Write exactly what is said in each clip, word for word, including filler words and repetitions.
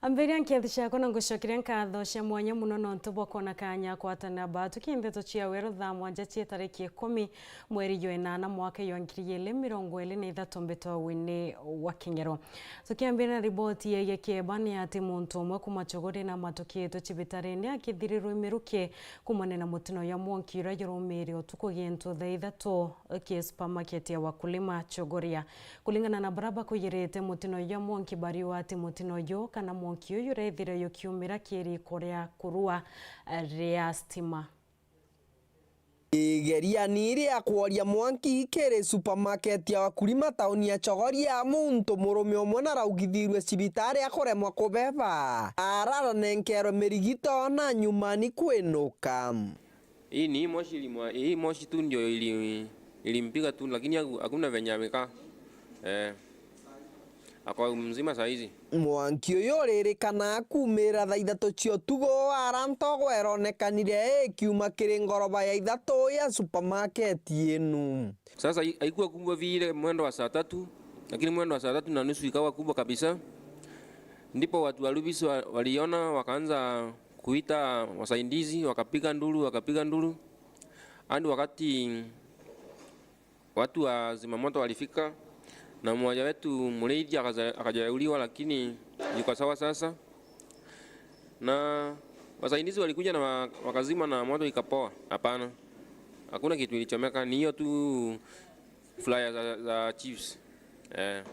Ambiria nkethi ciakwa na ngucokeria nkatho cia mwanya muno nontu bwa kwona kanya kwatanira baa tuki ndeto cia weru thaa mwanja cia tariki ikumi mweri jwa inana mwaka jwa ngiri igiri mirongo iri na ithatu mbitwa wini wa King'ero. Tukiambira na riboti ya Gikieba ni ati muntu umwe kuma Chogoria na matukitwe cibitarine akithirirwe miruki kumania na mutino ya mwanki uria jurumire utuku gintu thaa ithatu ki supermarket ya Wakulima Chogoria. Kulingana na baria bakuigirite mutino jwa mwanki bariuga ati mutino ju kana mwanki uyu urethire jukiumira ki riko ria kurua ria stima. Igeriani ria kworia mwanki kiri supermarket ya Wakulima tauni ya Chogoria, muntu murume umwe naraugithirue cibitari akuremwa kubeba, araranenkerwe mirigito na nyuma ni kwinuka. Hii ni hii moshi ilimwa-, hii moshi tu ndio ili-, ilimpiga tu, lakini haku-, hakuna venye amekaa. Eh. Ako mzima saa hizi. Mwanki uyu uririkana kuumira thaa ithatu cia utuku, ara ntogo ironekanire ikiuma kiri ngoroba ya ithatu ya supermarket yenu. Sasa i-, haikuwa kubwa vile mwendo wa saa tatu, lakini mwendo wa saa tatu na nusu ikawa kubwa kabisa. Ndipo watu wa Rubis wa-, waliona, wakaanza kuita wasaidizi, wakapiga nduru, wakapiga nduru. Hadi wakati watu wa zimamoto walifika, na mmoja wetu mrithi akaza-, akajauliwa, lakini yuko sawa sasa. Na wasaidizi walikuja na wa-, wakazima na moto ikapoa. Hapana. Hakuna kitu ilichomeka, ni hiyo tu flyer za, za chips. Eh.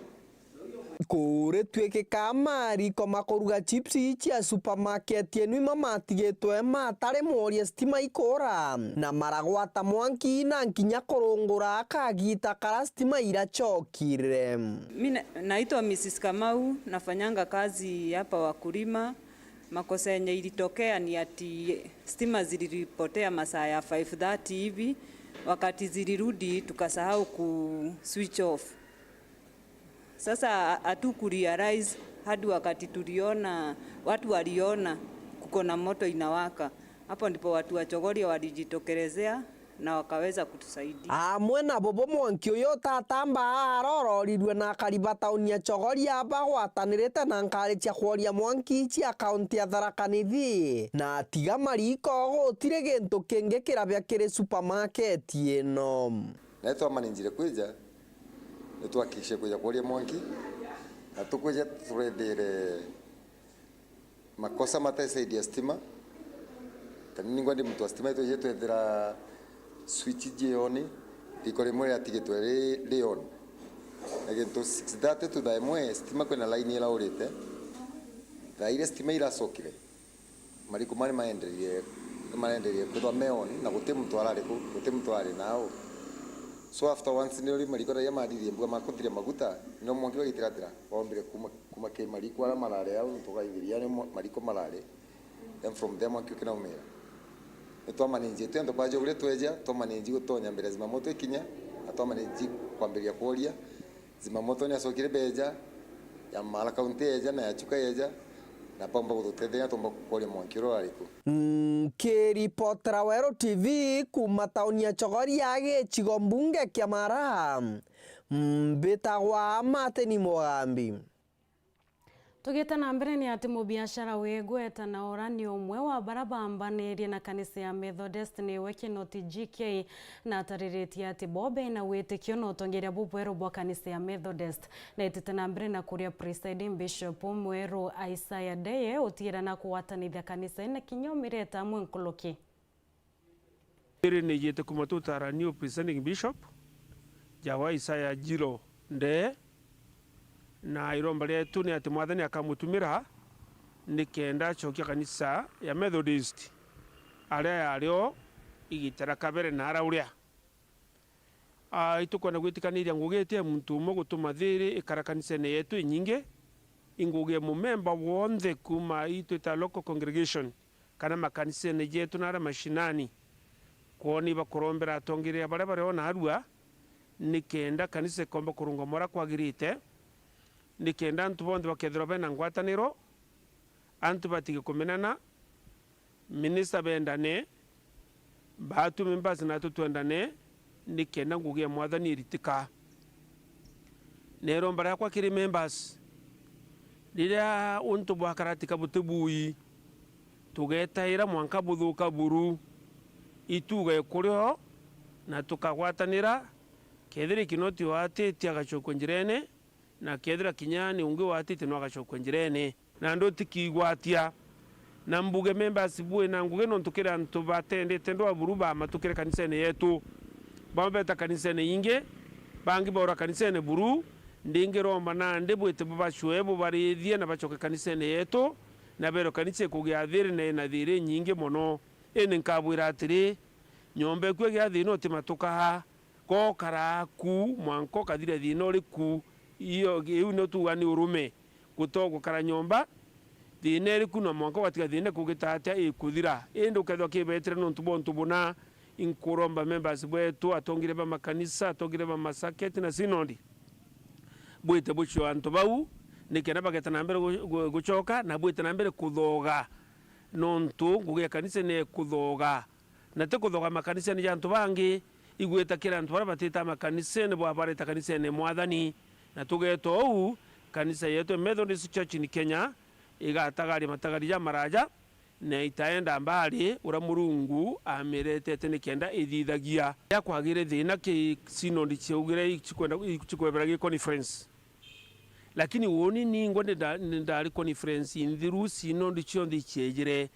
Kuritwikika mariko ma kuruga chips cia supermarket enu ima matigitwe matari mworia stima ikura, na maragwata mwanki na nkinya kurungura kagita kara stima iracokire. Mi na-, naitwa Missus Kamau, nafanyanga kazi hapa Wakulima. Makosa yenye ilitokea ni ati stima ziliripotea masaa ya five thirty hivi, wakati zilirudi tukasahau ku switch off. Sasa hatuku realize hadi wakati tuliona, watu waliona kuko na moto inawaka. Hapo ndipo watu wa Chogoria walijitokelezea na wakaweza kutusaidia. Amwe na bobo mwanki uyu tatamba arororirwe na akari ba tauni ya Chogoria bagwatanirite na nkari cia kworia mwanki cia kaunti ya Tharaka Nithi, na tiga mariko gutiri gintu kingi kirabia kiri supermarket ino. Na itwamanenjire kwija, nitwakikishe kwija kworia mwanki, na tukwija turethire makosa mataisaidia stima. Kani ningwa ndi muntu wa stima, itwije twethira switch ji on, riko rimwe riatigitwe ri, ri on. Na gintu six thirty to thaa imwe, stima kwina line iraurite. Thaa iria stima iracokire, mariko mari maenderie, maenderie kwithwa me on, na guti muntu arari ku, guti muntu arari nao. So after once ni uri mariko raia mathirie mbuga makuthiria maguta, no mwanki bagitiratira, waombire kuma Kuma ki mariko aria marari au, tukaithiria aria mo-, mariko marari, then from there mwanki ukinaumira. Nitwamanenjie twenthe kwaja uria tweja, twamanenji gutonya mbere ya zimamoto ikinya, na twamanenji kwambiriria kworia. Zimamoto niacokire beja, ya Mara County yeja, na ya Chuka yeja, na baumba gututetheria, twomba kworia mwanki uria urari ku. Nkiripotera Weru T V kuma tauni ya Chogoria, gicigo mbunge kia Mara, mbitagwa Martin Mugambi. Tugite na mbere ni ati mubiashara wi igweta na ora ni umwe wa bara bambanirie na kanisa ya Methodist niwe Kinoti G K, na atariritie ati bo bena witikio na utongeria bubweru bwa kanisa ya Methodist. Na itite na mbere na kuria Presiding Bishop mweru Isaiah Ndeye utigira na kugwatanithia kanisa ina kinya umireta amwe nkuruki. Iri ni ijite kuma tutaraniu Presiding Bishop, Jawa Isaiah Njiro Ndee, na iromba rietu ni ati Mwathani akamutumira nikenda acokia kanisa ya Methodist aria yari o igitara kabere na ara uria. Ah, itukwenda gwitikaniria ngugi iti ya muntu umwe gutuma thiiri ikara kanisene yetu inyingi, i ngugi ya mumemba wonthe kuuma itwita local congregation kana makanisene jetu na aria mashinani, kwoni bakurombera atongeria baria bari o naarua, nikenda kanisa ikomba kurungama uria kwagirite, nikenda antu bonthe bakethirwa bena ngwataniro, antu batige kumenana, minista bendane, baatu members natu twendane, nikenda ngugi ya Mwathani iritika. Na iromba riakwa kiri members, Riria untu bwa Karatika buti bui, tugetaira mwanka buthuka buru, ituuga ikurio na tukagwatanira, kethira Kinoti waatitie agacokua njirene, na kethira kinya ni ungi waatitie no agacokua njirene. Na ndutikigwatia, na mbuge members bwina ngugi nontu kiri antu batendete ndwaa buru baamatukire kanisene yetu. Bamwe beeta kanisene ingi, bangi baura kanisene buru, ndingi romba nandi bwite bubacwe bubarithie na bacoke kanisene yetu, na beerwe kanisa ikugia thiri na ina thiri inyingi mono. Indi nkabwira atiri, nyomba eku igia thiina utimatukaa, gokara ku mwanka ukathira thiina uri ku. Iyo, iu nio tuuga ni urume. Guto gukara nyomba, thiina iri ku na mwanka ugatiga thiina kugita atia ikuthira. Indi ukethirwa kibetire nontu bwa untu buna, inkuromba members bwetu, atongeria ba makanisa, atongeria ba masaketi na sinodi, bwite bucio antu bau, nikenda bageta na mbere gu-, gu-, gucoka, na bwite na mbere kuthoga, nontu ngugi ya kanisa ni kuthoga. Na ti kuthoga makanisene ja antu bangi, igwita kiri antu baria batitaa makanisene bwabareta kanisene ya Mwathani. Na tugeeta uu, kanisa yetu ya Methodist Church in Kenya igatagaria matagario jamaraja, na itaenda mbari uria Murungu amiretete nikenda ithithagia. Ya kwagire thiina ki sinodi ciaugire icikwenda, icikwebera gi conference. Lakini uuni ningwa ninda-, nindari conference nthiru, sinodi cionthe iciejire.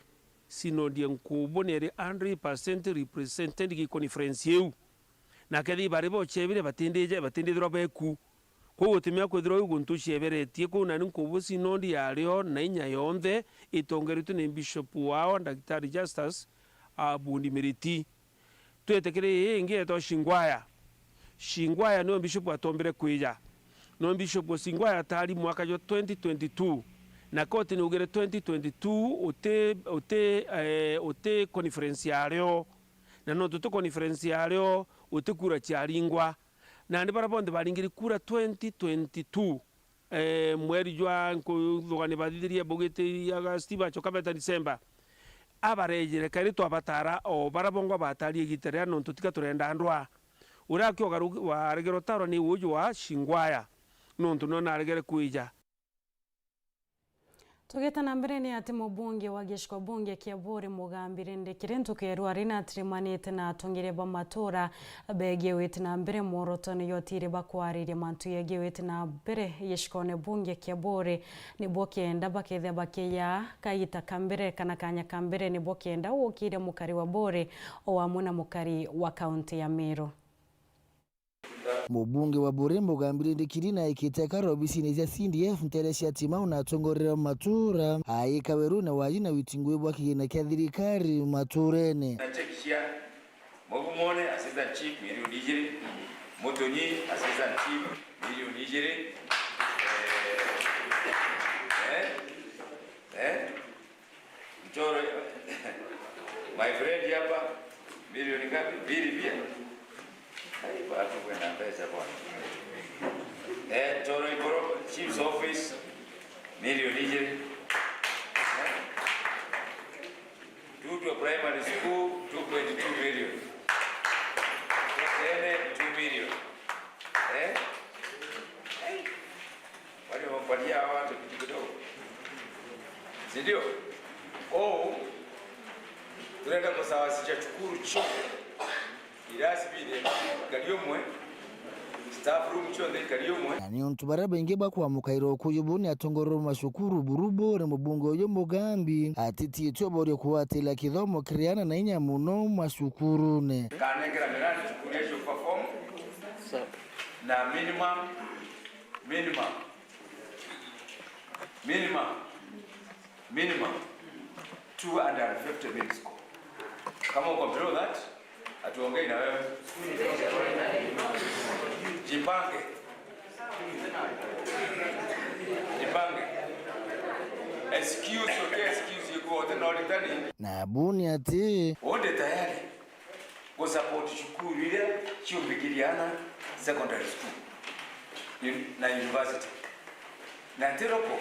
Synod ya Nkubu ni iri hundred percent represented gi conference iu. Na kethira bari bocebire, batindije-, batindithirwa beku. Kwou gutimenya kwithirwa iu guntu ucieberetie. Kwou nani Nkubu Synod yario na inya yonthe itongeretue ni Bishop wao, Daktari Justus, a, Bundi Miriti. Twete kiri ii ingi yetwa Shingwaya. Shingwaya niwe Bishop atombire kwija. No Bishop Shingwaya atari mwaka jwa twenty twenty-two. Na koti niugire twenty twenty-two uti, uti, eh, uti conference yario. Na nontu ti conference yario, uti kura ciaringwa. Nandi baria bonthe baringiri kura twenty twenty-two, eh, mweri jwa nkuthugania bathithirie bugitiriaga Steve acoka beta December. Abarejire kairi twabatara o baria bongwa batarie igita riria nontu tiga turenda ndwaa. Uria akiogaru-, waregere utarwa ni uju wa Shingwaya, nontu nio naregere kwija. Tugita na mbere ni ati mubunge wa giciko bunge kia Buuri Mugambi Rindikiri ntuku ya rua ari na atirimanite na atongeria ba matura begie witi na mbere mworoto ni yotiri bakwariria mantu yegie witi na mbere gicikone bunge kia Buuri. Nibo kenda bakethia bakiya kagita ka mbere kana kanya ka mbere nibo kenda gukiria mukari wa Buuri o amwe na mukari wa kaunti ya Meru. Mubunge wa Buuri Mugambi Rindikiri naikite akara obisine cia C D F ntere cia Timau na atongoria ba matura aika werune waji na witi ngui bwa kigina kia thirikari maturene. Na cheki cia Mugumone, Assistant Chief, milioni ijiri. Mutunyi, Assistant Chief, milioni ijiri. Eh, eh, eh. Mchoro, my friend hapa, milioni ngapi? Mbili pia. Ai, watu kwenda pesa bwana. Eh, Mchoro Igoro, Chief's Office, milioni ijiri. Eh? Tutwa Primary School, two point two million. Tene, two million. Eh? Wale wamepatia hawa watu kitu kidogo. Si ndio? Oh, tunaenda kusawazisha chukuru chote. Irasi bine, ikari umwe. Staff room chonthe ikari umwe. Na ni untu baria baingi bakwamukaira ukuyu buu ni atongoria ba macukuru buru buu ni mubunge uyu Mugambi atitiitue borio kugwatira kithomo kiri ana na inya muno macukurune. Kanengera mirandi cukuru icio perform na minimum, minimum, minimum, minimum two hundred fifty mean score. Kama uko below that, hatuongei na wewe. Jipange. Jipange. Excuse, okay, excuse iko wote na ulitani. Na buni ati. Wonde tayari. Gusupport cukuru iria ciumbikiria ana secondary school un-, na university. Na ntiroko,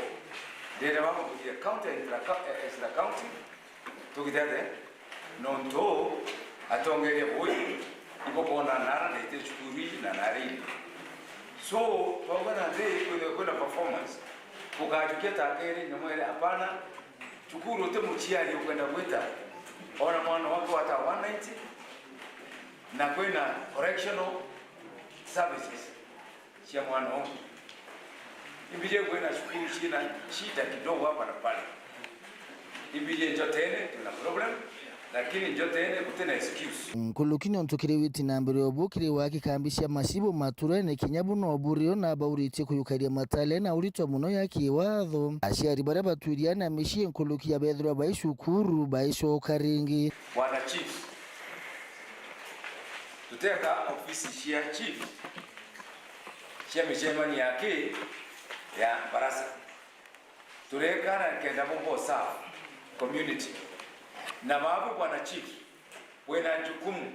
ndenda bamwe kuthia county and intra-, eh, extra county, tugitete, nontu atongeria bui, ibo bona nara ndaite cukuru iji na nari indi. So, twauga na nthi, kwina, kwina performance. Ukajukia ta keri, na mwere, hapana. Cukuru uti muciari ukwenda gwita ona mwana waku ata one ninety, na kwina correctional services cia mwana uyu. Imbije kwina cukuru cina shida kidogo hapa na pale. Imbije Njotene tuna problem, lakini Njotene gutina excuse. Nkuruki nontu kiri witi na mbere obu kiri wa kikambi cia macibu maturene kinya buno burio na bauritie kuyukaria matale na uritwa muno ya kiwatho. Aciari baria batwiria na micii nkuruki ya bethirwa bai cukuru baicoka ringi. Bwana Chief, tuteka ofisi cia chief cia micemanio ya ki ya barasa. Turekana kenda bumba serve community. Na babu, Bwana Chief, wina jukumu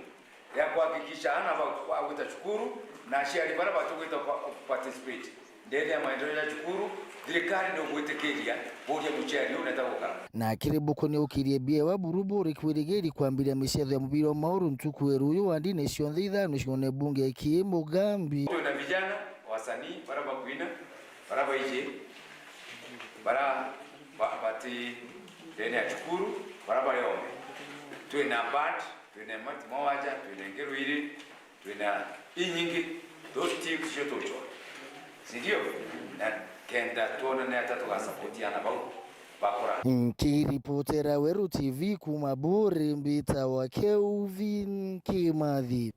ya kuhakikisha ana ba-, bagwita cukuru na aciari baria batugwita kwa-, participate ndene ya maendeleo ya cukuru. Thirikari ni ugwitikiria buria muciari uu neta gukara. Na kiri buku ni ukirie biewa buru buri kwirigiri kwambiria micetho ya mubira wa mauru ntuku ya ruuyu wa ndini cionthe ithano cione bunge ki Mugambi. Twina vijana wasanii baria bakwina, baria baiji, baria ba-, bati ndene ya cukuru, baria bari oome. Twina band, twina mati mawaja, twina ngeru iri, twina inyingi, those things cio tuchwa. Si ndio? Na kenda tuone ni ata tugasapoti ana bau bakura. Nkiripotera Weru T V kuma Buri, mbitawa Kelvin Kimathi.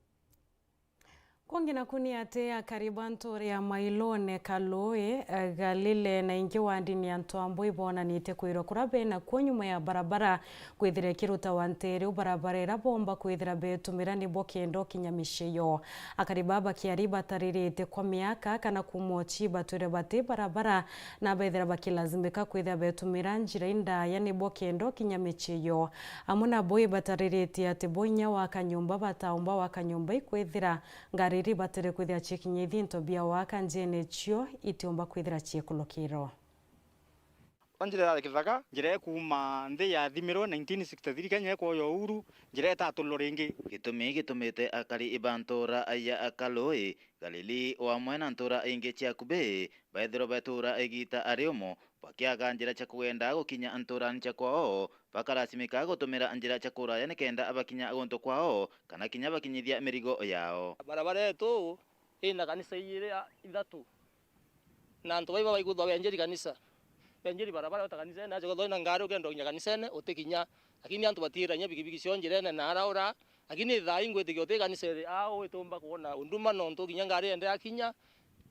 Kungi naku ni ati akari ba ntuura ya Mailone, Kalui, eh, Galile na ingi wandini ya Ntwambo ibonanitie kwirwa kuria bena kuo nyuma ya barabara kwithira ikirutawa nteere u barabara iria boomba kwithira beetumira nibo kenda ukinya micii yoo. Akari baa bakiari batariritie kwa miaka kana kuuma uchi batwire bati barabara na beethira bakilazimika kwithira beetumira njira indaaya nibo kenda ukinya micii yoo. Amwe nabo ibatariritie ati bo inya wa kanyomba bataumba wa kanyomba ikwithira ngari iria ibatire kwithira cikinyithia into bia waka njene cio itiumba kwithira ciikulukirwa. Kwa njira ya githaka. Njira ikuuma nthi yathimirwe nineteen sixty-three Kenya ikwoya uhuru, njira itatulwa ringi. Gitumi gitumite akari ba ntuura ya Kalui, Galili o amwe na ntuura ingi cia akubi beethirwa betura igiita ari umo bakiaga njira cia kugenda gukinya ntuurani cia kwao, bakarasimika gutumira njira cia kuraya nikenda bakinya guntu kwao kana kinya bakinyithia mirigo yao. Barabara yetu ina kanisa ijiri a-, ithatu. Na antu baiba baigutha wenjeri kanisa. Wenjeri barabara uta kanisene, acha kwithirwa ina ngari ukenda ukinya kanisene, utikinya. Lakini antu batiirania bikibiki cio njirene na araura. Lakini thaa ii ngwitikia uti kanisa iri au itumba kwona unduma nontu kinya ngari yende yakinya,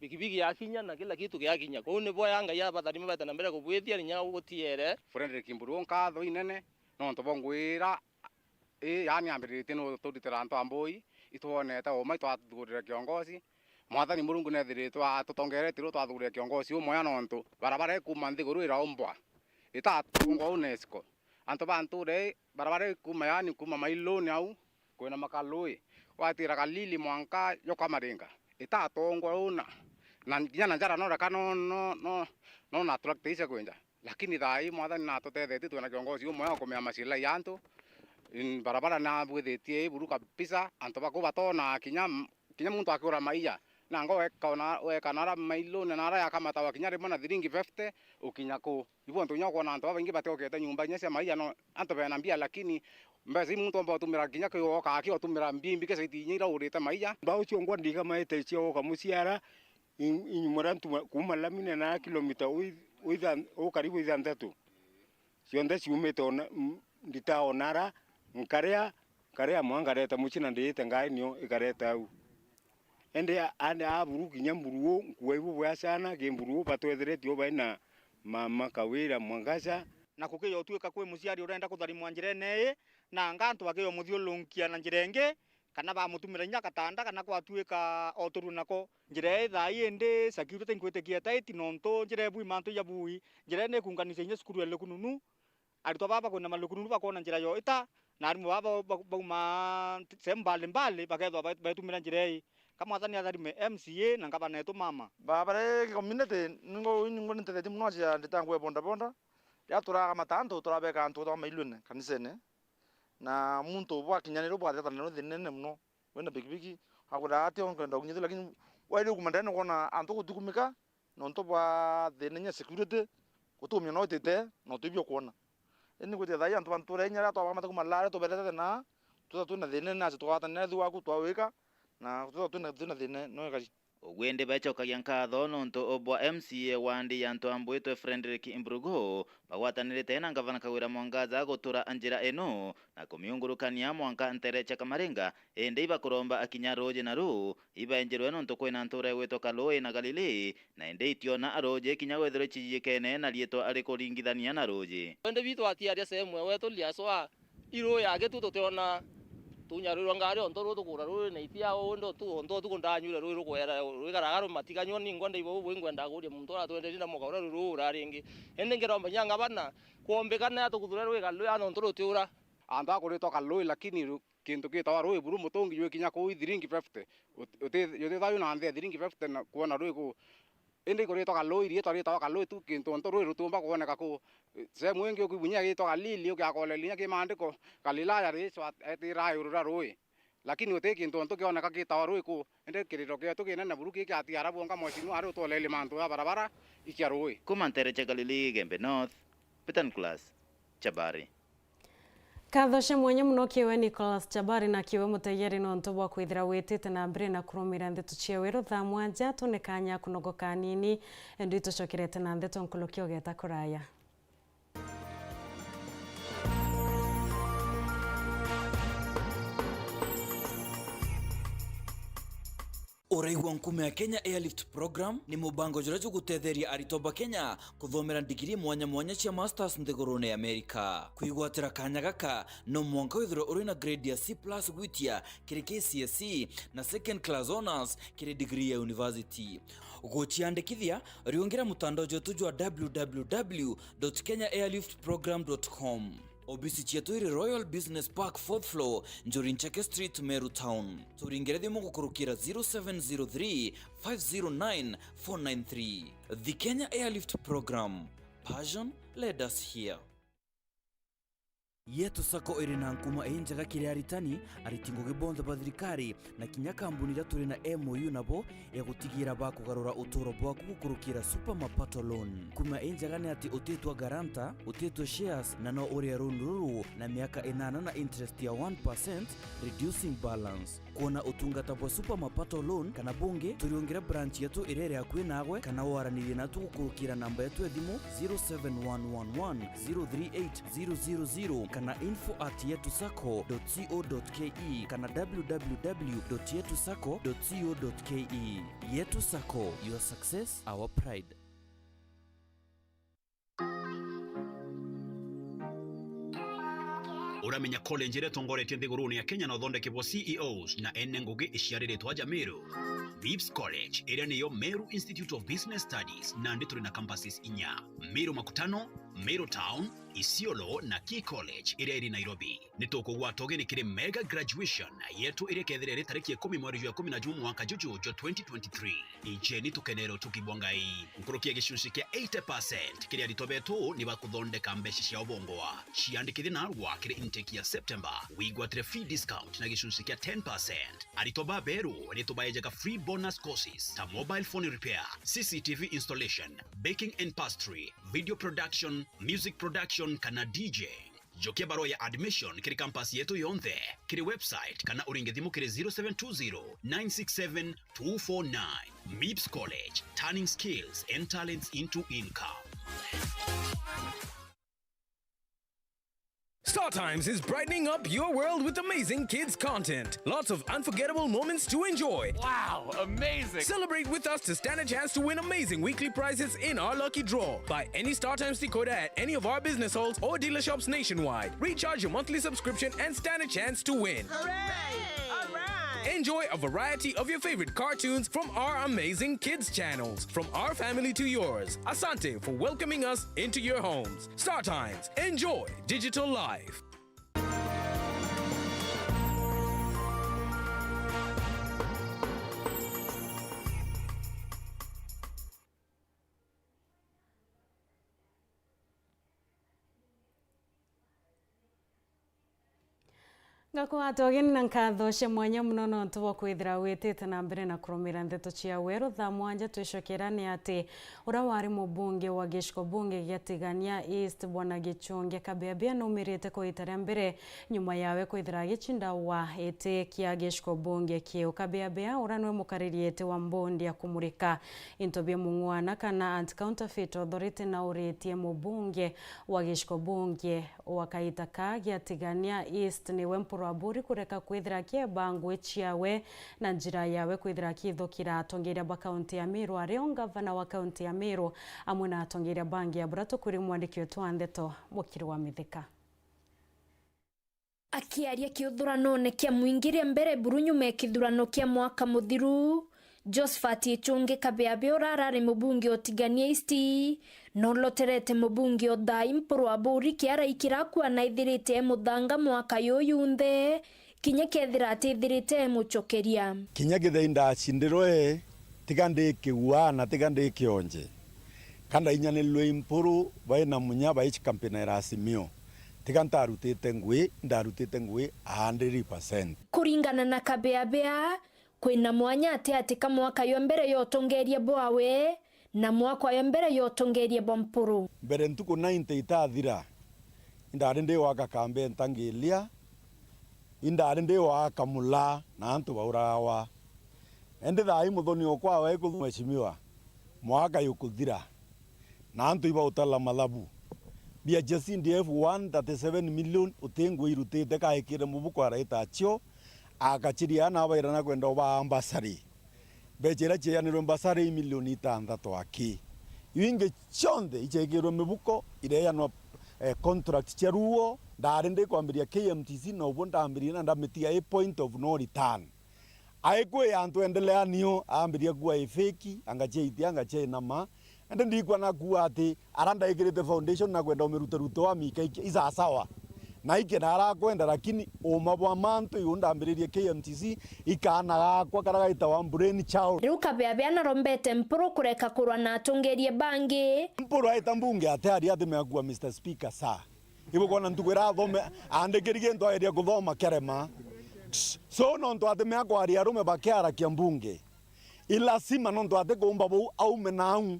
bikibiki yakinya na kila kitu giakinya. Kwou ni bwega Ngai abatharime baite na mbere kubwithia kinya gutiere. Frederick Mburu, nkatho inene nontu bwa ngwira ii, yaani ambiriritie ni uturitira antu a Mbui, itwonete uma itwathurire kiongozi. Mwathani Murungu nethiritwe atutongeretie riu twathurire kiongozi umwega nontu barabara ikuuma nthiguru iraumbwa, itatungwa UNESCO. Antu ba ntuura ii, barabara ikuuma, yaani kuuma Mailuni au, kwina Makalui, gwatira Kalili mwanka joka Maringa, itatongwa una. Na kinya na njara noreka no, no, no, no na tractor icia kwinja. Lakini thaa ii Mwathani natutethetie, twina kiongozi umwe wa kumea macilahi ya antu. In, barabara nabwithitie ii buru kabisa, antu baku batona kinya, kinya muntu akiura maiya. Nanga weka ona, weka nara Mailuni nara yakamatawa kinya rimwe na thiringi fifty, ukinya ku. Ibu antu kinya ukwona antu babaingi batiokete nyumba inya cia maiya, no antu bena mbia, lakini mbeca ii muntu omba utumira kinya kioka aki utumira mbimbi kesa iti inya ira urite maiya. Mbao cio ngwa ndiga maite cia uka muciara, i-, inyumura ntuma kuuma Lamine na kilomita ui-, uithan-, u karibu ithanthatu. Cionthe ciumite ona, m-, nditaona ara, nkaria, nkaria mwa nkareta mucii na ndiite ngai nio ikareta au. Indi a-, andi a buru kinya mburu u, nkua ibu bwa ciana, ki mburu u batwetheretie u baina mama Kawira Mwangaca. Na kukiya utuika kwi muciari urenda kutharimwa njirene ii, nanga antu bakiya umuthiurunkia na njira ingi, kana bamutumira inya gatanda, kana gwatuika oturue nako. Njira ii thaa ii indi security nkwitikia itaiti, nontu njira ibui mantu ijabui. Njira ii nikunganicia inya cukuru ya Lukununu. Aritwa baba kwina Malukununu bakwona njira yo ita, na arimu baba ba-, bauma sehemu mbali mbali bakethwa ba-, betumira njira ii. Ka Mwathani atharime M C A na ngavana etu mama. Barabara ii community, ningo, ningo nintethetie mono acia nditangwa ya boda boda. Riria turaga matantu, turabeka antu twa Mailuni kanisene. Na muntu bwakinya nirio bwathetana nio thina inene mono. Wina pikipiki, akwira ati onkwenda ukinyithua, lakini wairi kuma ndene ukwona antu gutikumika, nontu bwa thina inya security, gutumia no itite, no tibio kwona. Indi ngwitire thaai antu ba ntuura inya riria twabakamata kuuma Lare tuberete na, twithwa twina thina, nasi tukagwatanira thiu waku twawika, na twithwa twina, twina thina no ikari. Ugwe indi bacokagia nkatho nontu bwa M C A wandi ya Ntwambwitwe Frederick Mburugu, bagwatanirite na Ngavana Kawira Mwangaza gutura njira ino na kumiungurukania mwanka ntere cia Kamaringa, indi ibakuromba akinya ruuji na ruu ibaenjerwe nontu kwina ntuura igwitwa Kalui na Galili, na indi itiona ruuji kinya wethirwe cijikene na riitwa rikuringithania na ruuji. Indi bitu atiaria sehemu ewe tuliaswa. Iru yake tu tutiona tunyarwirwa ngari ontu ruu tukura ruu na itia undi tu ontu utuku ndanyuire ruu rukwera rwikaraga rumatiganywa ningwa ndaigua bubui ngwenda kuria muntu uratwenderie na muka uria ruu ruu ura ringi. Indi ngiromba nya ngavana kwombikana atukuthure rwika rwia nontu rutiura. Antu akuritwa Kalui lakini ru-, kintu gitawa rui buru mutungi jwikinya kuu ithiringi fifty. Uti-, uti-, jutithagwa na nthi ya thiringi fifty na kwona rui kuu. Indi ikuritwa Kalui, riitwa riitagwa Kalui tu, kintu ontu rui rutumba kwoneka kuu. Sehemu ingi ukibunyia giitwa Galili, ukiakoleria inya ki maandiko, Galilaya riitwa etiraga iguru ria rui. Lakini uti kintu ontu kioneka gitawa rui kuu. Indi kiriro kietu kinene buru ki kia atiara bwonka mweshimiwa ari utoleerie mantu ja barabara ikia rui. Kuma ntere cia Galili, Igembe North, Peter Nicholas, Chabari. Nkatho cia mwanya mono kiwe Nicholas Chabari na kiwe mutegeri nontu bwa kwithira witite na mbere na kurumira ndeto cia weru thaa mwanja. Tune kanya kunogoka anini, indi tucokerete na ndeto nkuruki ugeta kuraya. Uraigua nkuma ya Kenya Airlift Program ni mubango juria jugutetheria aritwa ba Kenya kuthomera ndigiri mwanya mwanya cia masters nthigurune ya Amerika. Kwigwatira kanya gaka, no mwanka withirwe uri na grade ya C plus gwitia kiri K C S E na second class honours kiri degree ya university. Guciandikithia, riungira mutandao jwetu jwa w w w dot kenya airlift program dot com. Obisi cietu iri Royal Business Park, fourth floor, Njuri Ncheke Street, Meru Town. Turingire thimu gukurukira zero seven zero three, five zero nine, four nine three. The Kenya Airlift Program. Passion led us here. Yetu Sacco iri na nkuma injega kiri aritani, ariti ngugi bonthe ba thirikari, na kinya kambuni iria turi na M O U nabo ya gutigira bakugarura uturo bwaku gukurukira Super Mapato Loan. Kuma injega ni ati utitwa guarantor, utitwe shares, na no urie loan ruru na miaka inana na interest ya one percent, reducing balance. Kwona utungata bwa Super Mapato Loan kana bungi, turiungire branch yetu iria iri akui naagwe, kana waranirie natu gukurukira namba yetu ya thimu zero seven one one one zero three eight zero zero zero kana info at yetu sacco dot co dot ke kana w w w dot yetu sacco dot co dot ke. Yetu Sacco, your success, our pride. Uramenya college iria itongoretie nthigurune ya Kenya na uthondeki bwa C E Os na ene ngugi iciariritwe aja Meru? Vips College, iria niyo Meru Institute of Business Studies, nandi turi na campuses inya: Meru Makutano, Meru Town, Isiolo na Key College iria iri Nairobi. Ni tukugwata ugeni kiri mega graduation yetu iria ikethira iri tariki ikumi mweri jwa ikumi na jumu mwaka juju jwa twenty twenty-three. Ijeni tukenere utugi bwa Ngai. Nkuruki ya gicunci kia eighty percent kiri aritwa betu ni bakuthondeka mbeca cia ubongwa. Ciandikithie narua kiri intake ya September, wigwatire fee discount na gicunci kia ten percent. Aritwa baberu ni tubaejaga free bonus courses ta mobile phone repair, C C T V installation, baking and pastry, video production, music production kana D J. Jokia barua ya admission kiri campus yetu yonthe, kiri website kana uringe thimu kiri zero seven two zero nine six seven two four nine. Mips College, turning skills and talents into income. Star Times is brightening up your world with amazing kids content. Lots of unforgettable moments to enjoy. Wow, amazing! Celebrate with us to stand a chance to win amazing weekly prizes in our lucky draw. Buy any Star Times decoder at any of our business halls or dealer shops nationwide. Recharge your monthly subscription and stand a chance to win. Hooray! All right! Enjoy a variety of your favorite cartoons from our amazing kids channels. From our family to yours, asante for welcoming us into your homes. Star Times. Enjoy digital life. Ngakwata ugeni na nkatho cia mwanya mono nontu bwa kwithira witite na mbere na kurumira ndeto cia weru. Thaa mwanja twicokera ni ati uria wari mubunge wa giciko bunge gia Tigania East, Bwana Gichunge Kabeabea, numirite kwa ita ria mbere nyuma yawe kwithira agicinda wa iti kia giciko bunge kiu. Kabeabea, uria niwe mukariri iti wa mbondi ya kumurika into bia mung'wana kana Anti-Counterfeit Authority, nauritie mubunge wa giciko bunge wa kaita ka gia Tigania East niwe Mpuru Aburi kureka kwithira akieba ngui ciawe na njira yawe kwithira akithukira atongeria ba kaunti ya Meru, ario ngavana wa kaunti ya Meru, amwe na atongeria bangi, a buria tukuri mwandiki wetu wa ndeto, Mukiri wa Mithika. Akiaria kiuthuranone kia mwingi ria mbere buru nyuma ya kithurano kia mwaka muthiru, Josphat Gichunge Kabeabea uria arari mubunge o Tigania East, noloterete mubunge o thaa ii Mpuru Aburi kiara ikira akua na ithirite e muthanga mwaka yuyu yunthe, kinya kethira atithirite e mucokeria. Kinya kethira indacindirwe, tiga ndi kiua na tiga ndi kionje, ka ndainyanirwe i Mpuru bai na munya bai chikampina ya Azimio, tiga ntarutite ngui, ndarutite ngui a hundred percent. Kuringana na Kabeabea, kwina mwanya ati ati ka mwaka yo mbere ya utongeria bwawe na mwaka yo mbere ya utongeria bwa Mpuru. Mbere ntuku ninety itathira, indari ndi gwaka kambi e Ntangiria, indari ndi gwaka mula na antu bauragagwa. Indi thaa ii muthoni okwa awe kuthuma mheshimiwa, mwaka yukuthira na antu ibautala mathabu. Mbia cia C D F one thirty-seven million uti ngui irutite, kaikire mubuko araita acio, akachiria na abaira na kwenda ubaa ambasari. Mbecha iria cieanirwe mbasari i milioni itantatu aki. Iu ingi cionthe iceekirwe mibuko, ireeanwa, eh, contract cia ruo. Ndaari ndikwambiria K M T C, na ubuo ndambiririe na ndamitiga i point of no return. Aikwi antu endelea nio, aambiria kuua i fake, anga ciaitia, anga ciainama. Indi ndikwa na kuua ati ara ndaikirite foundation na kwenda umiruteruta wa mika iki, isasawa. Na iki narakwenda, lakini uuma bwa mantu iu ndambiririe K M T C, ikaana gakwa kara gaitawa Brain Child. Riu Kabeabea narombete Mpuru kureka kurwa na atongeria bangi. Mpuru aita mbunge ate aria athime akua, Mister Speaker, sir. Ibukwona ntuku ira athome, aandikiri gintu ageria kuthoma kerema. So, nontu athime akwaria arume bakiarakia mbunge, i lazima nontu atikumba buu aume nau.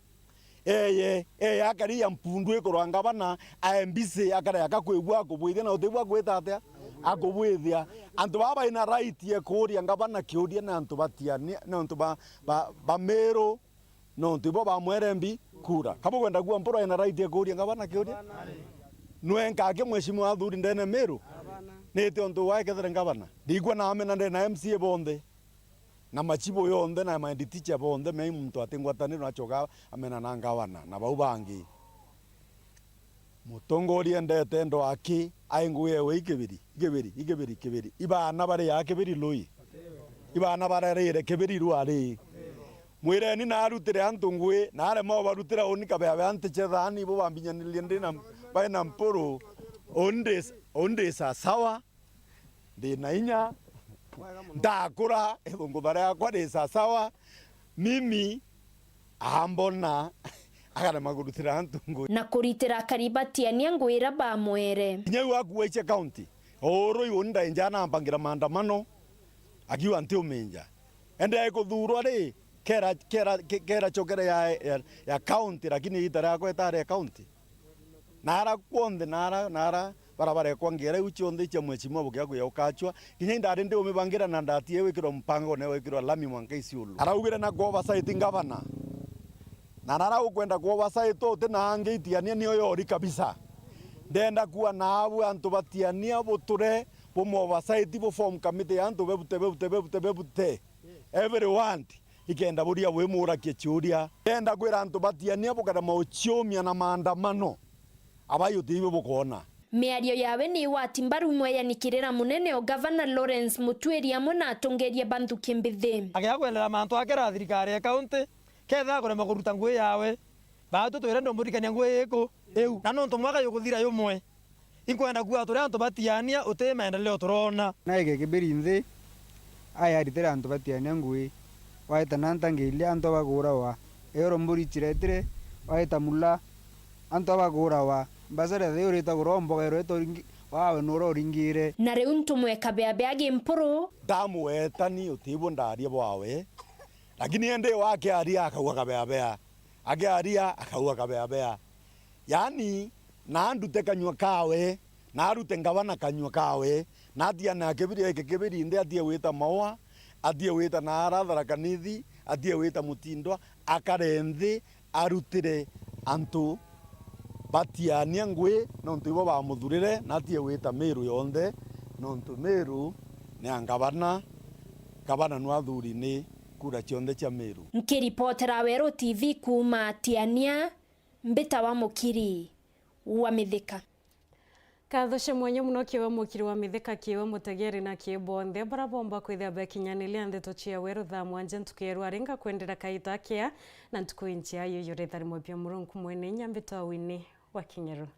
Eye, eye akari ya mpundu ikurwa ngavana, ae mbisi akare akakwigua akubwithia na utibua gwita atia? Akubwithia. Antu baba baina right ya kuuria ngavana kiuria ni antu batiania, ni antu ba, ba, ba Meru, nontu ibo bamwere mbi kura. Kabukwenda kuua Mpuru aina right ya kuuria ngavana kiuria? Nwe nkake mheshimiwa athuri ndene Meru? Niti untu wae kethire ngavana? Ndigua na amena ndene na M C A bonthe. Na machibu yonthe na ma head teacher bonthe, mei muntu atingwatanirwe nachoka amena na ngavana na bau bangi. Mutongoria endete ndo aki, ai ngugi ewe ikibiri, ikibiri, ikibiri, kibiri. Ibana bari ya kibiri lui. Ibana bararire kibiri rwari. Mwireni narutire antu ngui, narema ubarutira uni Kabeabea ntiche thani, ibo bambinyanirie ndi na, bai na Mpuru, undi, undi sasawa. Ndi na inya, ndakura, ithungutha riakwa ri sasawa, mimi ambona, akarema kurutira antu ngui. Na kuritira akari batiania ngui ira bamwere. Kinya iu akuwa iche county, uru iu ndainja nampangira maandamano, akiuga ntiuminja. Ende aikuthurwa ri, kera, kera, ke-, kera chokere ya, ya, ya county, lakini iita riakwa itari ya county. Nara kwonthe, nara, nara, bara barekwa ngera iu cionthe icia mheshimiwa Bukia kuya ukachwa, kinya indari ndi umibangira na ndatie wikirwa mpango ne wikirwa lami mwanka Isiolo. Araugire na ku oversight ngavana. Na nara ukwenda ku oversight uti na angi itiania nio yori kabisa. Ndenda kuwa na abu antu batiania buture, bu mu oversight, bu form committee ya antu bebute, bebute, bebute, bebute. Every ward. Ikenda buria wi murakie ciuria. Ndenda kwira antu batiania bukarema uciumia na maandamano. Abai uti ibo bukoona. Miario yawe ni igwati mbaru imwe ya nikirira munene o Gavana Lawrence Mutwiri amwe na atongeria ba nthuki mbithi. Agia kwenderera mantu akera thirikari ya kaunti, kethira akurema kuruta ngui yawe, baatu twirenda umurikania ngui iku iu. Na nontu mwaka yukuthira yumwe, inkwenda kuuga turi antu batiania, uti maendeleo turona. Naige kibiri nthi, aya aritire antu batiania ngui, waita na ntangiria antu abakuurawa, euro mburi ciretire, waita mula, antu abakuurawa, mbasara thi urita kurombogerwe, ito ringi, Wawe nura uringire. Na riu ntumwe kabea bea gimpuru. Ndamwetani utibwo ndaria bwawe, lakini indi wakiaria akauga kabea bea, akiaria akauga kabea bea. Yaani, na ndute kanyua kawe, na arute ngavana kanyua kawe, na atiane akibiri eke kibiri nthi atie wita Maua, atie wita na ara Tharaka Nithi, atie wita Mutindwa, akare nthi arutire antu batiania ngui nontu ibo bamuthurire, na atie wita Meru yonthe nontu Meru ni ya ngavana, ngavana nwathuri ni kura cionthe cia Meru. Nkiripotera Weru T V kuuma Tiania, mbitawa Mukiri wa Mithika. Nkatho cia mwanya mono kiri we mukiri wa Mithika, kiri we mutegeri na kiri bonthe bara bomba kwithia bekinyaniria ndeto cia Weru thaa mwanja ntuku ya rwari. Ngakwendera kaita kea na ntuku injia. Yuyu ritharimo bia Murungu mwene inya, mbitawa Winnie wa Kinyeru.